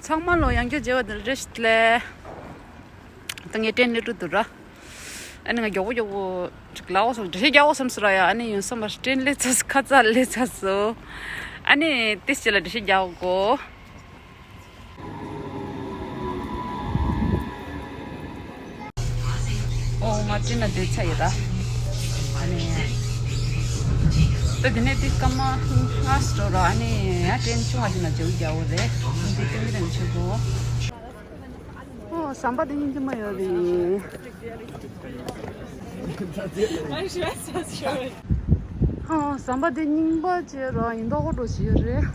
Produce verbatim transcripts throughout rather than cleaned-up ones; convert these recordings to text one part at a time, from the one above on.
ཚང་མ་ལོ་ཡང་བསྐྱར་མཇལ་བ་དང་བཀྲ་ཤིས་བདེ་ལེགས། ད་ངས་ཏྲེན་སླེབས་འགྲོ་འདུག་ར། ཨ་ནི་ང་མགྱོགས་པོ་མགྱོགས་པོ་ཅིག་ལབ་དགོས་བསམ། འགྲེལ་བཤད་རྒྱག་དགོས་བསམ་སོང་ར་ཡ། ཨ་ནི་ཡོང་ས་མ་རེད། ཏྲེན་སླེབས་ཚར་སོང་། ཁ་ཚ་སླེབས་ཚར་སོང་། ཨ་ནི་ཏིས་ཅི་ལ་འགྲེལ་བཤད་རྒྱག་དགོས། ཨོ་ང་ཏྲེན་ལ་སྡོད་ཚར་ཡོད་ར། ཨ་ནི་ད་དེ་ནས་ཏིས་སྐར་མ་ལྔ་ཙམ་འགྲོ་ར། ཨ་ནི་ཡང་ཏྲེན་ཆུང་བ་ཞིག་ན་མཇལ་རྒྱག་དགོས་རེད། འདི་ཏྲེན་རང་བྱེད་དགོས། ཨོ་ཟམ་པ་དེ་སྙིང་རྗེ་མོ་ཡོད་རེད། ཨོ་ཟམ་པ་དེ་རྙིང་པ་བྱས་ར་ཡིན་མདོག་པོ་འགྲོ་བཞིན་ཡོད་རེད།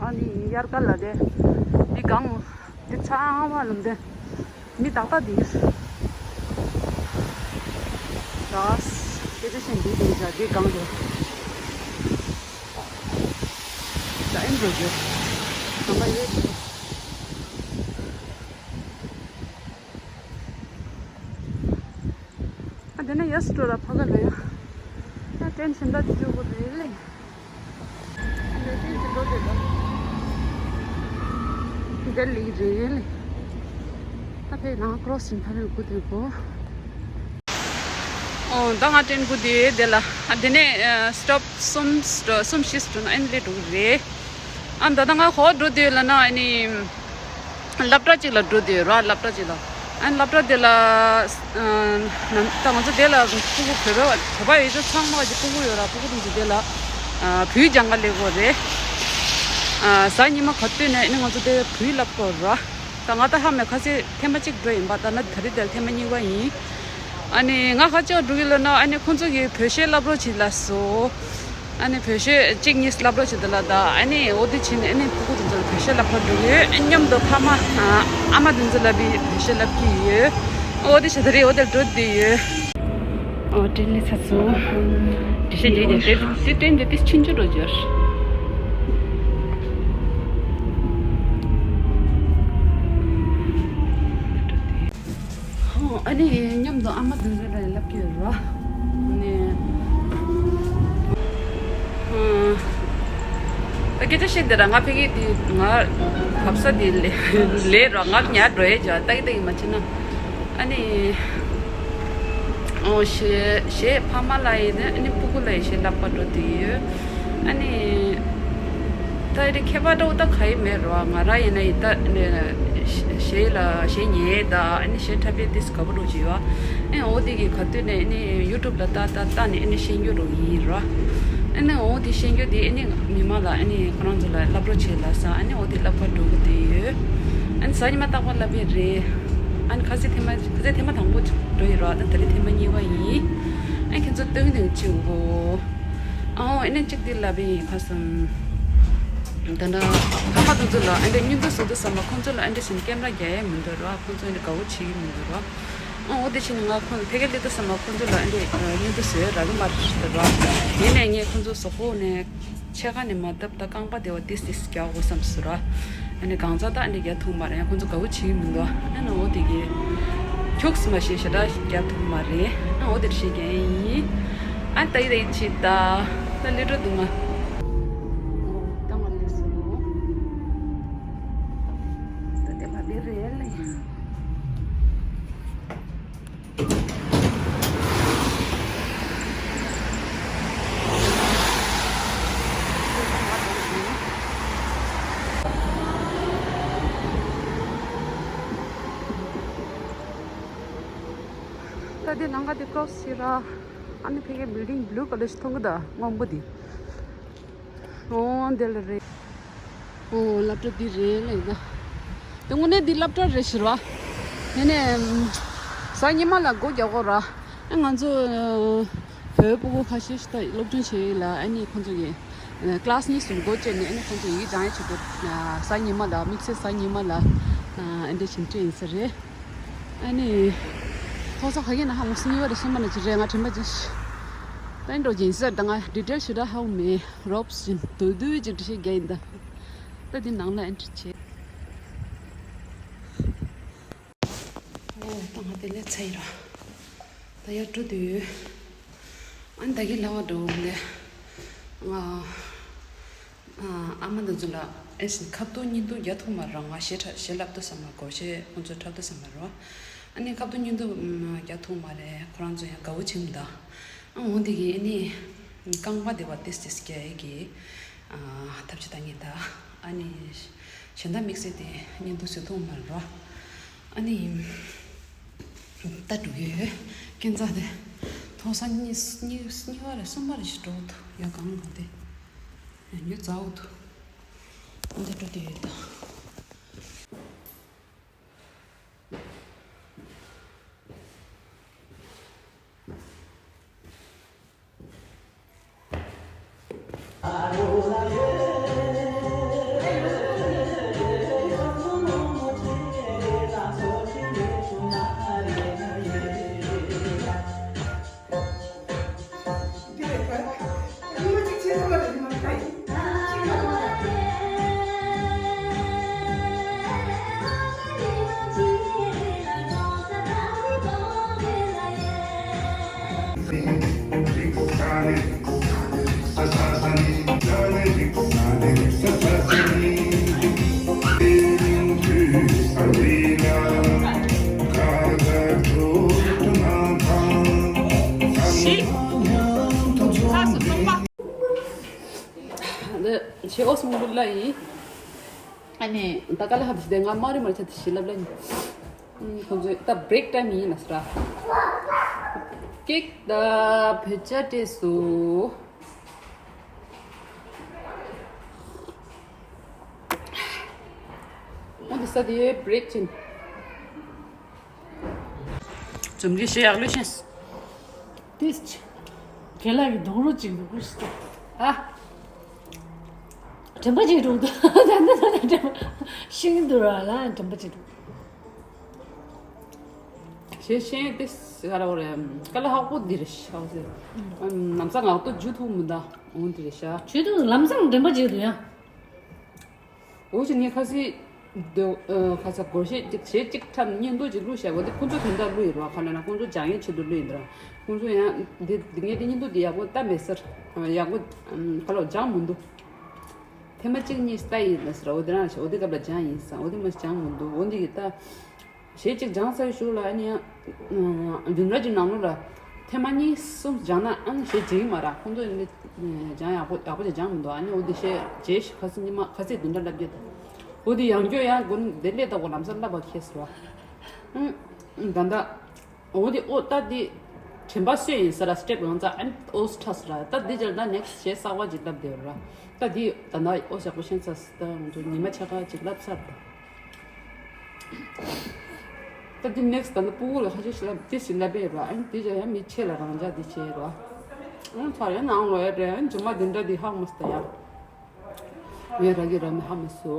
ཨ་ནི་དབྱར་ཁ་ལ་དེ་འདི་གང་འདི་ཚང་མ་ལམ་དེ་མི་ཏག་ཏག་འདི་ར། སྐད་ཆ་བཤད་འདི་འདི་བྱ་འདི་གང་རེད། ད་ཨེ་འགྲོ་རྒྱུ་ཟམ་པ་ཡོད། ཨ་དེ་ནས་ཡར་སྤྲོ་ལ་ཕ་ག་ལ་ཡ། ཨ་ཏྲེན་ཕྱིན་ད་དེ་སྤྲོ་དགོས་རེད་ལེ། ཨ་ནི་ཏྲེན་ཕྱིན་འགྲོ་དེ་ད། དེ་ལི་རེད་ལེ། ད་ཕེ་ནང་ཀྲོ་སི་ཕ་རེ་དགོས་དེ་གོ། ཨོ་ད་ང་ཏྲེན་དགོས་དེ་དེ་ལ། ཨ་དེ་ནས་སི་ཊོབ་གསུམ་གསུམ་བཞི་སྤྲོ་ན་ཨན་ལེ་འགྲོ་གི་རེད། ཨ་ད་ད་ང་ཧོ་འགྲོ་དུས་ལ་ན་ཨ་ནི་སློབ་གྲྭ་གཅིག་ལ་འགྲོ་དུས་ར། སློབ་གྲྭ་གཅིག་ལ། ཨ་ནི་སློབ་གྲྭ་དེ་ལ་ཨ་ད་ང་ཚོ་དེ་ལ་སྤུ་གུ་བོད་པ་བོད་པ་ཡོད་ཚད་ཚང་མ་གི་སྤུ་གུ་ཡོད་ར། སྤུ་གུ་དེ་ཚོ་དེ་ལ་ཨ་བོད་སྦྱང་ག་སླེབས་དགོས་རེད། ཨ་གཟའ་ཉི་མ་ག་དུས་ནས་ཨ་ནི་ང་ཚོ་དེ་བོད་སློབ་དགོས་ར། ད་ང་ད་ཧ་མ་ཁ་སང་ཐེངས་མ་གཅིག་འགྲོ་ཡིན་པ། ད་ན་ད་རེས་དེ་ལ་ཐེངས་མ་གཉིས་པ་ཡིན། ཨ་ནི་ང་ཁ་ཅིག་འགྲོ་གི་ལ་ན་ཨ་ནི་ཁོང་ཚོ་གིས་བོད་གཞས་བསླབ་རོགས་བྱེད་ལབ་སོང་། ཨ་ནི་བོད་གཞས་གཅིག་གཉིས་བསླབ་རོགས་བྱེད་དུས་ལ། ད་ཨ་ནི་འོ་དེ་བྱས་ནས་ཨ་ནི་སྤུ་གུ་དེ་ཚོར་བོད་གཞས་བསླབ་ག་འགྲོ་གི་ཡོད། མཉམ་དུ་ཕ་མ་ཨ་མ་དེ་ཚོ་ལ་བི་བོད་གཞས་བསླབ་ཀྱི་ཡོད། འོ་དེ་བྱས་ད་རེས་འོ་དེར་འགྲོ་བསྡད་ཡོད། ཨོ་ཏྲེན་སླེབས་ཚར་སོང་། འགྲེལ་བཤད་རྒྱག་རྒྱག་དེ་དེ་ཏྲེན་དེ་དེ་ཆུང་ཆུང་འགྲོ་རྒྱུ། ཨོ་ཨ་ནི་མཉམ་དུ་ཨ་མ་དེ་ཚོ་ལ་ལབ་ཀྱི་ཡོད་ར། ནས་ཨ་སྐད་ཆ་བཤད་དེ་ར། ང་ཕ་གི་དེ་ང་བབས་ས་དེ་ལས་ལས་ར། ང་ཉར་འགྲོ་ཡས་ཅག་ཏག་ཏག་ཡིན་མ་བྱས་ན། ཨ་ནི། ཨོ་གཞས་གཞས་ཕ་མ་ལ་ཡིན་ན་ཨ་ནི་སྤུ་གུ་ལ་ཡི་གཞས་བསླབ་པ་འགྲོ་དེ་ཡོད། ཨ་ནི་ད་ཨེ་རེ་ཁྱད་པར་འདྲ་བོ་ད་ག་ཡི་མེད་རོ། ང་ར་ཡིན་ན་ཡི་ད་ཨ་ནི་གཞས་ལ་གཞས་ཉན་ད་ཨ་ནི་གཞས་འཁྲབ་པའི་ཏིས་དགའ་པོ་འགྲོ་གི་ཡོད། ཨ་ནི་འོ་དེ་གི་ག་དུས་ནས་ཨ་ནི་ཡུ་ཊུབ་ལ་ལྟ་ལྟ་ལྟ་ནས་ཨ་ནི་ཤེས་རྒྱུ་འགྲོ་གི་ཡིན་རོ། ཨ་ནི་འོ་དེ་ཤེས་རྒྱུ་དེ་ཨ་ནི་མི་མང་ལ་ཨ་ནི་ཁོ་རང་ཚོ་ལ་བསླབ་རོགས་བྱེད་ལ་ས་ཨ་ནི་འོ་དེ་བསླབ་པ་འགྲོ་གི་དེ་ཡོད། ཨ་ནི་གཟའ་ཉི་མ་རྟག་པར་བསླབ་པའི་རེད། ཨ་ནི་ཁ་སང་ཐེངས་མ་ཁ་སང་ཐེངས་མ་དང་པོ་འགྲོ་ཡི་རོ། ད་ད་རེས་ཐེངས་མ་གཉིས་པ་ཡིན། ཨ་ཁྱེད་ཚོ་སྟོན་ནས་ཅིག་འོ། ཨའོ་ཨ་ནི་གཅིག་དེ་ལབ་པའི་ཡིན་ཁ་སང་། ད་ནི་ཕ་མ་དེ་ཚོ་ལ་ཨ་འདྲ་བརྙན་ཐུང་བཟོ་དུས་ཙམ་པ་ཁོང་ཚོ་ལ་ཨ་འདྲ་བྱས་ནས་ཀེམ་ར་རྒྱག་ཡས་མི་འདུག་རོ། ཁོང་ཚོ་ཨ་འདྲ་དགའ་བོ་བྱེད་ཀྱི་མི་འདུག་རོ། ཨོ་དེ་བྱས་ནས་ང་ཁོང་ཕ་གིར་སླེབས་དུས་ཙམ་པ་ཁོང་ཚོ་ལ་ཨ་འདྲ་བརྙན་ཐུང་བཟོ་ཡས་རག་གི་མ་རེད་རོ། ཡིན་ནའི་ངས་ཁོང་ཚོ་གཟུགས་པོ་ནས། ཕྱེད་ཀ་ནས་མར་བརྡབ་ད་རྐང་པ་དེ་བ་ཏིས་ཏིས་རྒྱག་དགོས་བསམ་སོང་ར། ཨ་ནི་གང་ཚ་ད་ཨ་ནི་རྒྱག་ཐུབ་མ་རེད། ཁོང་ཚོ་དགའ་བོ་བྱེད་ཀྱི་མི་འདུག་ཨ་ནི་འོ་དེ་གི་ཁྱུགས་མ་ཤེས་ཞེ་དྲག་རྒྱག་ཐུབ་མ་རེད། ཨ་འོ་དེ་བཤད་མཁན་ཡིན། ཨ་ད་ཡི་ད་ཡི་ཆི་ད་ད་ལི་ཏྲོ་དུ་མ། ཨོ་ད་མ་ལས་སོ། ད་དེ་མ་དེ་རེད་ལེ། ད་དེ་ནང་ག་དེ་ཀོ་སི་ར། ཨ་ནི་ཕ་གིའི་བིལ་ཌིང་བྷུ་ལུ་ཀ་ལར་ཞིག་མཐོང་གི་ད་སྔོན་པོ་དེ། ཨོ་འདི་ལ་རེད། ཨོ་སློབ་གྲྭ་འདི་རེད་ལབ་ཡིན་ད། དེ་དངོས་གནས་འདི་སློབ་གྲྭ་རེད་ཤག་ར། དེ་ནས་གཟའ་ཉི་མ་ལ་སྒོ་རྒྱག་གོ་ར། ཨ་ང་ཚོ་བོད་སྤུ་གུ་ཁ་ཤས་ཤིག་ད་སློབ་སྦྱོང་བྱེད་ཡིན་ལ་ཨ་ནི་ཁོང་ཚོ་གི་ཀླ་སི་གཉིས་གསུམ་སྒོ་བཅད་ནས་ཨ་ནི་ཁོང་ཚོ་ཡི་གེ་སྦྱང་ཡ་བྱེད་དགོས། གཟའ་ཉི་མ་ལ་དམིགས་བསལ་གཟའ་ཉི་མ་ལ་ཨ་འདྲ་བྱེད་འདྲ་ཡིན་ས་རེད། ཨ་ནི། ཐོག་ས་ག་གེ་ན་ཧ་མོ་སི་ཉི་བ་རེ་སོ་མ་ན་ཅི་རེ་ང་དྲན་པ་ཅི། ད་འགྲོ་ཅིང་ཟེར་ད་ང་ཌི་ཊེལ་ཞུ་ད་ཧའུ་མེ་རོབ་སི་ཅིན་དུ་དུ་ཅིག་ཏུ་ཤེས་རྒྱ་ཡིན་ད། ད་འདི་ནང་ལ་ཨེན་ཊི་རི་བྱེད། ཨོ་ད་ང་དེ་ལས་ཚ་ཡི་ར། ད་ཡར་འགྲོ་དུས། ཨ་ནི་ད་གིན་ལ་བ་འགྲོ་འོང་ལེ། ང་། ཨ་མ་འདི་ཚོ་ལ། ཨེ་ཁ་ཐུག་བརྙན་ཐུང་རྒྱག་ཐུབ་མ་རེད། ང་ཞེ་ཁྲ་ཞེ་ལབ་ཏུ་ས་མ་གོ་ཞེ་ཁོང་ཚོ་འཁྲབ་ཏུ་ས་མ་རེད། ཨ་ནི་ཁ་ཐུག་བརྙན་ཐུང་རྒྱག་ཐུབ་མ་རེད། ཁོ་རང་ཚོ་ཡང་དགའ་བོ་བྱེད་མི་འདུག་ཨ་འོ་དེ་གི་ཨ་ནི་རྐང་པ་དེ་བ་ཏིས་ཏིས་རྒྱག་གི་ཐབས་ཤེས་གཏོང་གི་ད། ཨ་ནི་གཞན་དག་དམིགས་བསལ་དེ་བརྙན་ཐུང་བཟོ་ཐུབ་མ་རེད། ཨ་ནི་ད་འགྲོ་གི་ཡོད། ཁྱེད་ཚོ་དེ་མཐོ་ས་གཉིས་གཉིས་གཉིས་པ་རེད། གསུམ་པ་རེད་ཞིག་འགྲོ་འདུག་ཡ་གང་གང་དེ་ཡ་ཉོ་ཛའོ་འདུག་འདི་འགྲོ་དེ་ཡོད་ད། འདི་ཞེ་ཨོ་སུམ་བུ་ལ་ཡིན། ཨ་ནི་ད་ག་ལ་ཧ་དི་ཞི་དེ་ང་མ་རི་མ་རི་ཆ་དི་ཞི་ལབ་ལ་ཡིན། ཁོང་ཚོས་ད་བྷི་རེག་ཊའིམ་ཡིན་ལ་སི་ར། ཀེག་ད་བེ་ཅ་སྤྲད་སོ། ཨོ་འདི་ས་དེ་བྷི་རེག་ཅིན། རྩོམ་རིག་ཞེས་ཡག་ལོས་ཤེས། ཏིས་ཅི། རྒན་ལགས་ཀྱི་སྡོང་རོ་གཅིག་འདུག་གུ་ཤི་ཏོ། ཨ། དྲན་པ་གཅིག་འགྲོ་འདུག་ད་ནི་ད་ནི་དྲན་པ་ཤིང་འདུག་ར་ལ་དྲན་པ་གཅིག་འགྲོ། ཞེས་ཤེས་ཏིས་ག་ར་བོ་རེ་ཀ་ལ་ཧག་པོ་འདི་རེ་ཤག་ཟེར། ལམ་སང་ངག་ཏོ་འཇུ་ཐུབ་མི་འདའ་འོང་འདི་རེ་ཤག་ཇུ་ཐུབ་ལམ་སང་དྲན་པ་གཅིག་འདུག་ཡ། འོ་ཞིག་ངས་ཁ་སི་འདོད་ཁ་ས་སྒོར་གཞས་གཅིག་གཞས་གཅིག་འཁྲབ་ནས་བརྙན་ཐུང་ཅིག་བླུགས་བཞག་འོ་དེ་ཁོང་ཚོ་དེ་འདྲ་བླུགས་ཡིན་རོགས་ཁ་ལ་ན་ཁོང་ཚོ་སྦྱང་ཡས་ཆེད་དུ་བླུགས་ཡིན་འདྲ། ཁོང་ཚོ་ཡང་འདི་འདི་ངས་དེ་བརྙན་ཐུང་འདི་ཡག་པོ་ལྟ་མེད་ཟེར། ཡག་པོ་ཁ་ལོ་སྦྱང་མི་འདུག་ཐེངས་མ་གཅིག་གཉིས་ལྟ་ཡིན་ལ་ཟེར། འོ་དེ་རང་ཞིག་འོ་དེ་སྐབས་ལ་སྦྱང་ཡིན་ཟེར། འོ་དེ་མ་སྦྱང་མི་འདུག་འོ་འདི་གི་ལྟ། གཞས་གཅིག་སྦྱངས་ཚར་ཞུགས་ལ་ཨ་ནི་ཡང་། བདུན་ཕྲག་གཅིག་ནང་ལོགས་ལ་ཐེངས་མ་གཉིས་གསུམ་སྦྱངས་ན་ཨ་ནི་གཞས་བརྗེད་ཀྱི་མ་རེད། ཁོང་ཚོ་ནི་སྦྱང་ཡག་པོ་ཡག་པོ་ཅིག་སྦྱངས་མི་འདུག་ཨ་ནི་འོ་འདི་གཞས་བརྗེད་ཤག་ཁ་སང་ཉི་མ་ཁ་སང་བདུན་ཕྲག་ལབ་རྒྱུ་དང་། འོ་འདི་ཡང་བསྐྱར་ཡང་དགོས་ན་འདི་སླེབས་དང་གོ་ལམ་སང་བསླབ་པ་ཁེལ་སོང་། ཨ་ད་ལྟ་འོ་འདི་ཨོ་ད་འདི་དྲན་པ་གསོས་ཡིན་ས་ར་སི་ཊེབ་ཡོང་ཙང་ཨ་ནི་ཨོ་སི་ཁྲ་ས་ར། ད་འདི་རྗེས་ད་ནེག་སི་གཞས་གསར་པ་ཅིག་བསླབ་བསྡད་ཡོད་ར། ད་འདི་ད་ལྟ་ཨོ་ཞག་པོ་ཤེས་ཚར་སི་ད་ང་ཚོ་ཉི་མ་ཕྱེད་ཀ་ཅིག་བསླབ་ཚར་ད། ད་འདི་ནེག་སི་ད་ནི་སྤུ་གུ་ལ་ཁ་ཤས་ཤིག་ལ་ཏི་ཞིག་ལབ་པས་ར། ཨ་ནི་དེ་ཅག་ཡང་མི་ཆེ་ལ་རང་ཅག་འདི་བྱས་ར། ཨང་ཚར་ཡང་ནང་ལོག་ཡ་རེད། ཨ་ནི་ཇུ་མ་འདི་འདྲ་འདི་ཧ་མ་སི་ད་ཡ། ངས་ར་གི་ར་མི་ཧ་མ་སོ།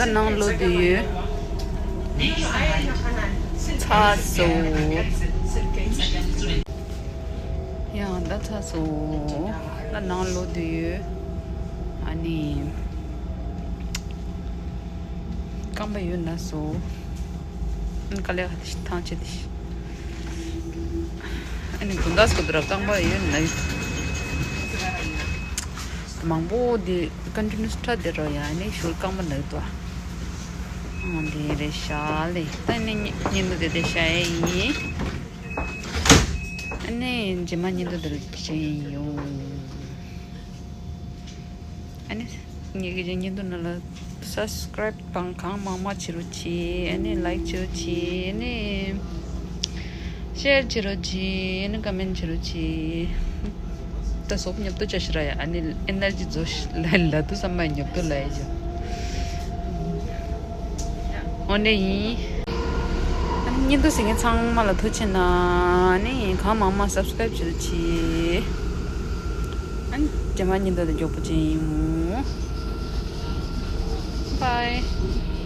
འདི་ནང་ལོ་དུ་ཡོད། ཚ་སོ། ཡང་ད་ཚ་སོ། ད་ནང་ལོ་དུ་ཡོད། ཨ་ནི། རྐང་པ་ཡོད་ན་སོ། ཨ་ནི་དཀའ་ལས་ཁག་དེ་ཐང་ཆད་དེ། ཨ་ནི་དགུན་ཟླ་སྐབས་དུ་ར་རྐང་པ་ཡོད་ན་ཡོད། མང་པོ་དེ་ཀོན་ཊི་ནིའུ་སི་ཁྲ་དེ་རོ་ཡ་ནི་ཤུལ་རྐང་པ་ན་ཡོད་དོ། ཨ་འདི་རེད་ཤག་ལེ། ད་ནི་ཉིན་དུ་དེ་དེ་ཤ་ཡ་ཡིན། ཨ་ནི་རྗེས་མ་ཉིན་དུ་དེ་ལ་ཅི་ཡིན་ཡོང་། ཨ་ནི་ངེད་ཀྱི་ཉིན་དུ་ན་ལ་ སབ་སི་ཀ་རེབ་དང་གང་མང་མང་བྱེད་རོགས་གྱིས། ཨ་ནི་ལའིཀ་བྱེད་རོགས་གྱིས། ཨ་ནི་ཤེར་བྱེད་རོགས་གྱིས། ཨ་ནི་ཀོ་མེན་ཊི་བྱེད་རོགས་གྱིས། ད་སོབ་ཉོབ་ཏོ་ཅག་ཤི་ར་ཡ། ཨ་ནི་ཨེ་ནར་ཇི་རྫོགས་ཤི་ལ་ལ་དུ་བསམ་པ་ཉོབ་ཏོ་ལ་ཡ་ཇོ། འོ་འདྲ་ཡིན། ཨ་ནི་བརྙན་ཐུང་གཟིགས་མཁན་ཚང་མ་ལ་ཐུགས་རྗེ་ཆེ་གནང་། ཨ་ནི་གང་མང་མང་སབ་སི་ཀ་རེབ་བྱེད་རོགས་གྱིས། ཨ་ནི་རྗེས་མ་བརྙན་ཐུང་དང་མགྱོགས་པོ་ཅིག་ཡིན་མོ། བྷའི།